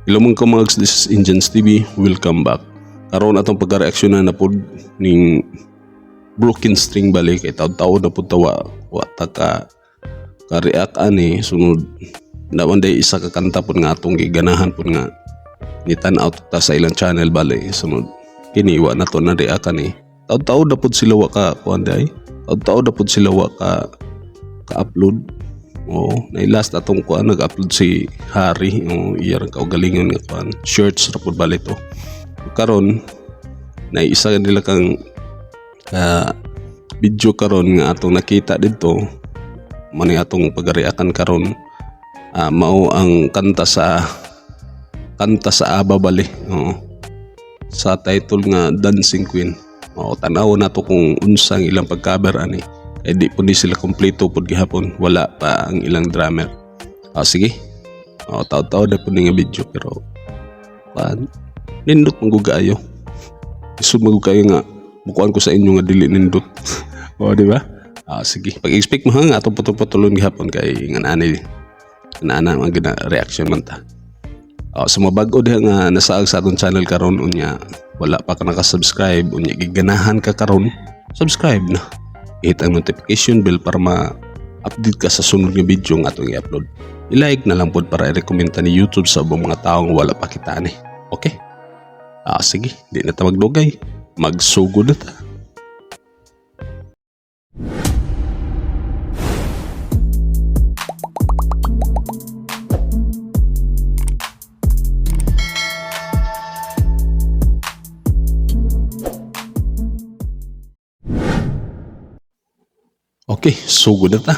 Hello, mga kamags, this is Indians TV. Welcome back. Karon, atong pagka-reaksyonan na pod ning Broken String bali kay taud-taud na pud ta wa ta ka react ani. Sunod na day, isa ka kanta pud nga atong giganahan pud nga ni tan-aw ta sa ilang channel bali. Sunod kini, wa na to na react ani. Taud-taud na pud sila wa ka kuan day. Taud-taud na pud sila wa ka ka upload. Oo, na last atong kuan, nag-upload si Harry yung iyang kaugalingon nga kuan. Shirts ra pud bali to. Karon na isa nila kang video karon nga atong nakita didto man, atong pagreactan karon. Mao ang kanta sa ABBA bali. Oo. Sa title nga Dancing Queen. Oo, tan-aw nato kung unsang ilang pag-cover ani. Eh di po ni sila kompleto pud gihapon. Wala pa ang ilang drummer. Ah, sige. Oh, taud-taud na po ni nga video pero pan nindot man gud kaayo. Isod man gud kaayo nga mukuan ko sa inyo nga dili nindot. Oh, di ba? Ah, sige. Pag-expect mo ha nga atong putol-putulon gihapon kay nga ani ana ang gina reaction man ta. Oh, sa mga bag-o diha nga nasaag sa atong channel karon, unya wala pa ka naka-subscribe, unya giganahan ka karon, subscribe na. Hit ang notification bell para ma-update ka sa sunod nga video nga atong i-upload. I-like na lang pod para i-recommend ta ni YouTube sa ubang mga taong wala pa kita ani. Okay? Ah, sige, di na ta magdugay. Magsugod na ta. Okay, sugod na ta.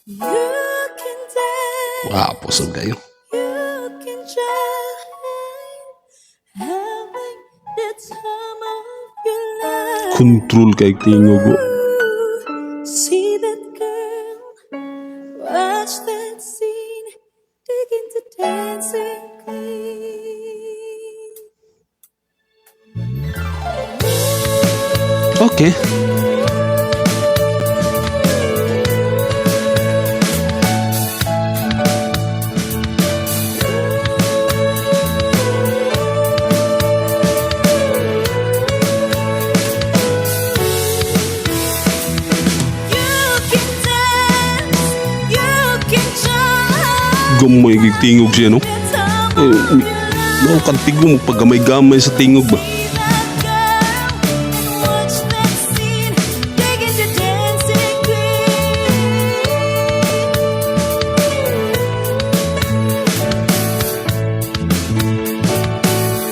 You can dance, Wow, pusod kayo. You can jive, having the time of your life. Control kay tingog, oh. See that girl, watch that scene, dig into Dancing Queen. Okay. You can dance, you can jive. Gamay gig tingog siya, no? The time Eh, of your life. No, kantigo mo paggamay-gamay sa tingog ba? See that girl and watch that scene, dig into Dancing Queen.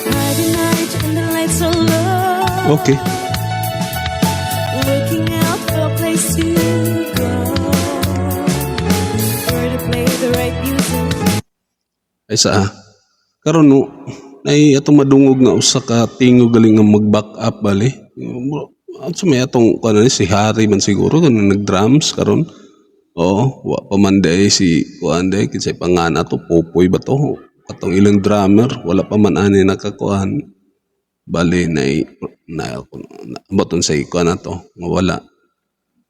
Friday night and the lights are low. Looking out for a place to go. Where to play the right music. Ay sa karon no, ay atong madungog nga usa ka tingog galing nga mag-back up bali. Unsa may atong kuan ni, si Harry man siguro kanang nag-drums karon. Oo, wa pa man day si kuan day, kinsay pangan ato, Popoy ba to? Katong ilang drummer, wala pa man ani nakakuan. Bali na na ambot sa kuan ato nga wala.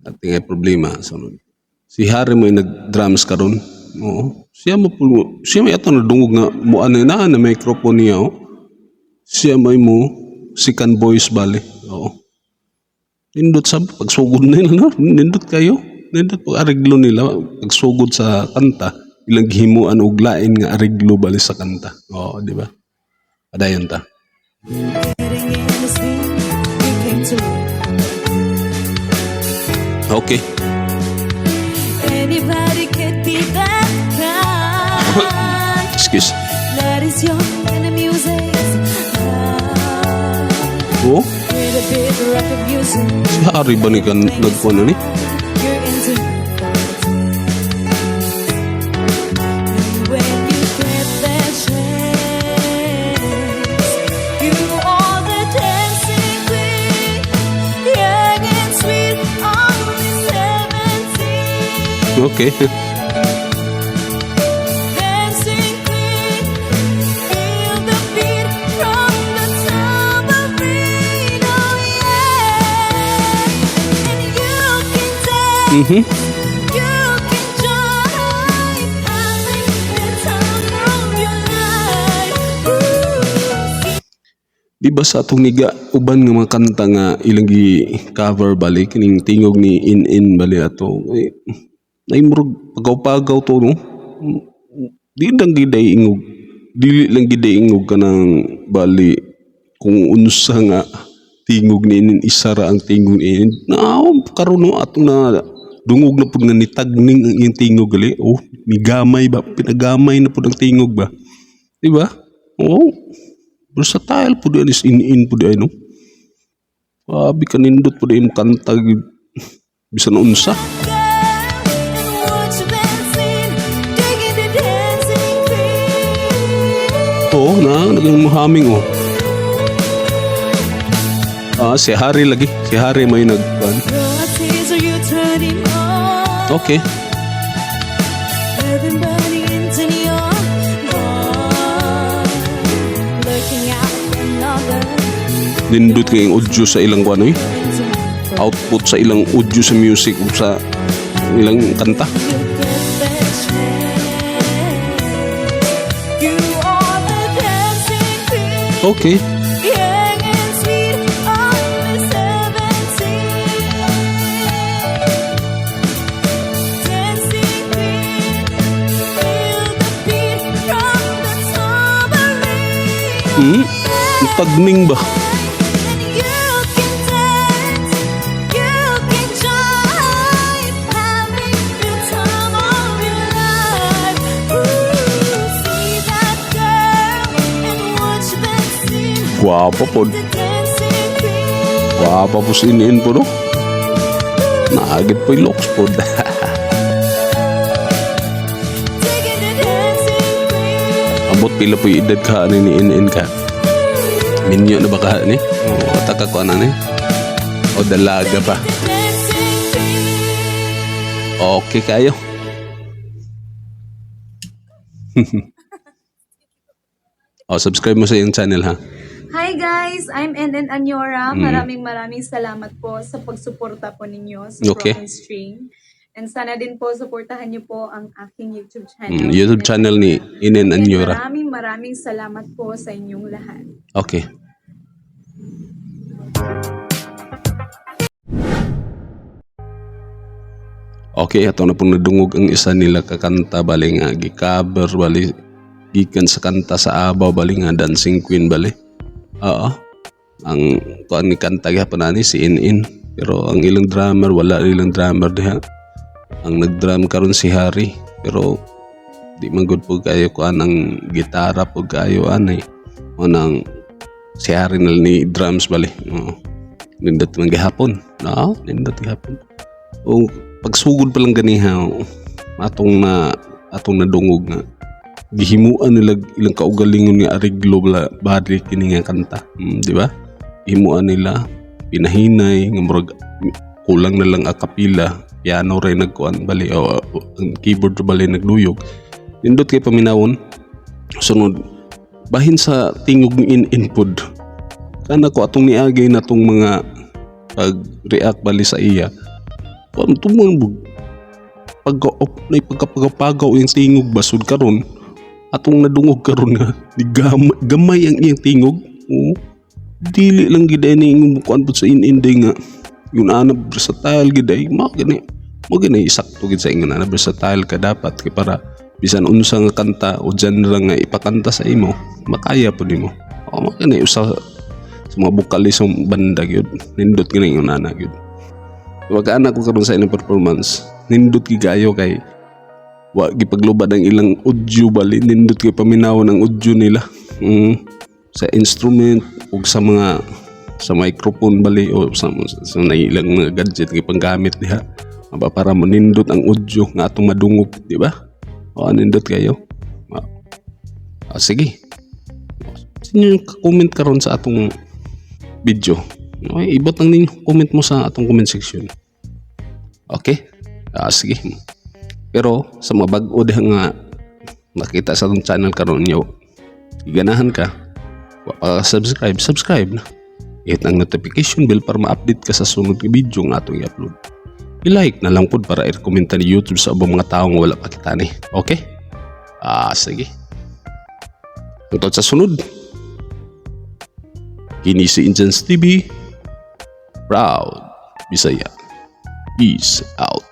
At ngay problema sunod. Si Harry mo nag-drums karon. Oo. Siya mo po, siya may ato nadungog nga mo ano na na microphone niya, oh. Siya may mo second voice bali. Oo. Nindot sa pagsugod nila, no? Nindot kayo. Nindot pag areglo nila pagsugod sa kanta, ilang gihimuan og lain nga areglo bali sa kanta. Oo, di ba? Padayon ta. Getting in the swing, we came to live. Anybody could be that kind. Excuse. Blood is young and the music's high. Oh, With a bit rock of music. si Harry ba ni kan nagkuan ni? You're into And when you get that chance, you are the dancing queen, young and sweet, only 17. Dancing queen, feel the beat from the tambourine, oh yeah. And you can dance, you Di ba sa atong niga uban nga mga kanta nga ilang gi-cover bali kining tingog ni In In bali ato eh, nay murag pagaw-pagaw to, no? Di lang gid ay ingog, dili lang gid ay ingog kanang bali kung unsa nga tingog ni In In, isa ra ang tingog ni In In na karon, no? Ato na dungog na pud nga nitagning ang iyang tingog gali, oh, nigamay ba, pinagamay na pud ang tingog ba, di ba? Oh, versatile pud yan is In In pud ay, no? Grabe ka nindot pud imong kanta gid bisan unsa. Girl and watch that scene. Digging the dancing queen. Oo, na naging humming, oh. Ah, si Harry lagi. Si Harry may nagkuan. What is you turning on? Okay. Everybody into your bar. Looking out for another. Nindot kay ang audio sa ilang kuan eh. Output sa ilang audio sa music ug sa ilang kanta. You get the chance. You are the dancing queen. Young and sweet, only 17. Dancing queen, feel the beat from the tambourine. Tagning ba? And you can dance, you can jive, having the time of your life. Ooh, see that girl and watch that scene. Gwapa pod. The dancing queen. Gwapa po si In In po, no? Naagid po yung looks pod. Digging the dancing queen. Ambot pila po yung edad ka ani ni In In ka. Minyo na ba ka ni? O taka ko ana ni? O dalaga pa. The dancing queen. Okay kayo. O, subscribe mo sa iyong channel ha. Hi guys! I'm NN Anyora. Maraming maraming salamat po sa pagsuporta po ninyo sa Broken String. And sana din po suportahan niyo po ang aking YouTube channel. YouTube channel ni Inen Again, Anyora. maraming maraming salamat po sa inyong lahat. Okay. Okay, ato na pong nadungog ang isa nila kakanta bali nga gi-cover bali gikan sa kanta sa abaw bali nga Dancing Queen bali. Oo. Ang kuan ni kanta gihapon ani si In In. Pero ang ilang drummer, wala ilang drummer diha. Ang nag-drum karon si Harry, pero di man gud po kayo kuan ang gitara po kayo ani. O nang si Harry na ni drums bali. Oo. Nindot man gihapon. No, nindot gihapon. O pagsugod pa lang ganiha, oh, atong nadungog nga gihimuan nila ilang kaugalingon nga ariglo bala bali kini nga kanta. Di ba? Himuan nila pinahinay nga murag kulang na lang akapila, piano ray nagkuan bali o, o, ang keyboard ra bali nagduyog. Nindot kay paminawon. Sunod bahin sa tingog ni In input kana ko atong niagay na tong mga pag-react bali sa iya kuan tumong pagka na pagkapagapagaw yung tingog basud karon atong nadungog karon nga di gamay, gamay ang iyang tingog. Oo, dili lang gid ay ni ingong kuan pud sa In In nga yun ana versatile gid ay mao gani, mao gani sakto gid sa ingon ana versatile ka dapat kay para bisan unsa nga kanta o genre nga ipakanta sa imo makaya pud nimo. O mao gani usa sa mga vocalist sa banda gyud, nindot gani ingon ana gyud. Wag ana ko karon sa ilang performance, nindot gyud kaayo kay wa gipaglubad ang ilang audio bali, nindot kay paminawon ang audio nila sa instrument ug sa mga sa microphone bali o sa ilang mga gadget nga panggamit diha. Aba, para manindot ang audio nga atong madungog, di ba? O nindot kayo. Ah, ah, sige. Sino yung comment karon sa atong video? Okay, ibot lang ninyo comment mo sa atong comment section. Okay? Ah, sige. Pero sa mga bag-o diha nga nakita sa atong channel karon nyo, ganahan ka, wa pa ka subscribe, subscribe na. Hit ang notification bell para ma-update ka sa sunod nga video nga atong i-upload. I-like na lang pod para i-recommend ni YouTube sa ubang mga taong wala pa kita ni. Okay? Ah, sige. Hangtod sa sunod. Kini si Injans TV, proud Bisaya. Peace out.